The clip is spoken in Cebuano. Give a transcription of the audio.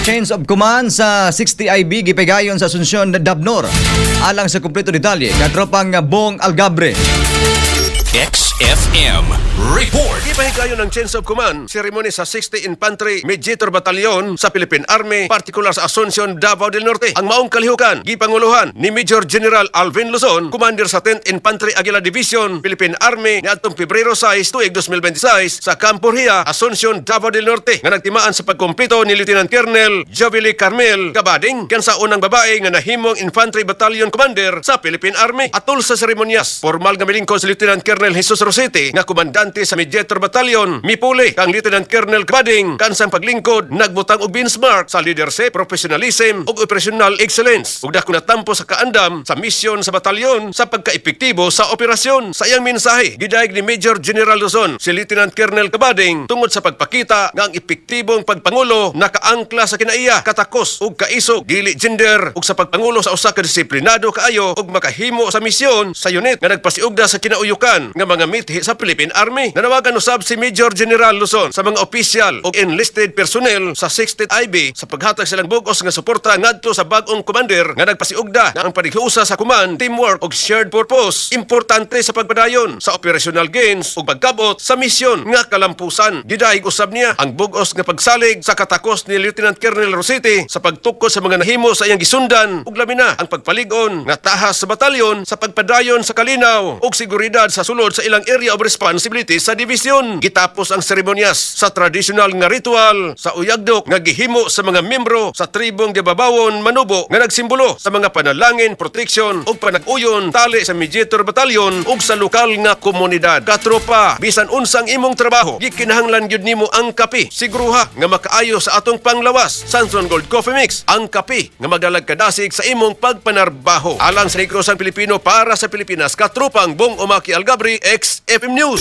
Change of command sa 60 IB gipigayon sa Asuncion, Dabnor. Alang sa kumpleto detalye, katropang Bong Algabre. XFM Report. Gipahigayon ng Change of Command ceremony sa 60 Infantry Mediator Battalion sa Philippine Army, partikular sa Asuncion, Davao del Norte. Ang maong kalihukan gipanguluhan ni Major General Alvin Luzon, commander sa 10th Infantry Aguila Division, Philippine Army, niadtong Pebrero 6, tuig 2026 sa Campo Ria, Asuncion, Davao del Norte, nga nagtimaan sa pagkumpleto ni Lieutenant Colonel Jovely Carmel Cabading kan sa unang babae nga nahimong Infantry Battalion Commander sa Philippine Army. Atol sa seremonyas, formal nga milingkod si Lieutenant Colonel Jesus Rosete nga komandante sa Mediator Battalion. Mipuli kang Lieutenant Colonel Cabading kan sa paglingkod nagbutang og benchmark sa leadership, professionalism ug operational excellence ug dako natampo sa kaandam sa misyon sa batalyon sa pagkaepektibo sa operasyon. Sa iyang mensahe, gidayeg ni Major General Luzon si Lieutenant Colonel Cabading tungod sa pagpakita nga ang epektibong pagpangulo nakaangkla sa kinaiya, katakos ug kaisog, dili gender, ug sa pagpangulo sa usa ka disiplinado kaayo ug makahimo sa misyon sa unit nga nagpasiugda sa kinauyukan nga mga mithi sa Philippine Army. Nanawagan usab si Major General Luzon sa mga opisyal ug enlisted personnel sa 60th IB sa paghatag silang bug-os nga suporta ngadto sa bag-ong commander nga nagpasiugda nga ang panighiusa sa command, teamwork ug shared purpose importante sa pagpadayon sa operational gains ug pagkabot sa misyon nga kalampusan. Gidayeg usab niya ang bug-os nga pagsalig sa katakos ni Lieutenant Colonel Rosete sa pagtukod sa mga nahimo sa iyang gisundan ug labi na ang pagpalig-on nga tahas sa batalyon sa pagpadayon sa kalinaw ug seguridad sa sulod sa ilang area of responsibility sa division. Gitapos ang seremonyas sa tradisyonal nga ritual sa uyagdok nga gihimo sa mga membro sa tribong Dibabawon Manubo nga nagsimbolo sa mga panalangin, protection ug panag-uyon tali sa Mediator Battalion ug sa lokal nga komunidad. Katropa, bisan unsang imong trabaho, gikinahanglan gyud nimo ang kape. Siguruha nga makaayo sa atong panglawas. Sanson Gold Coffee Mix, ang kape nga magdalag kadasig sa imong pagpanarbaho. Alang sa Negros ang Pilipino para sa Pilipinas, katropang Bong Umaki Algabri, XFM News.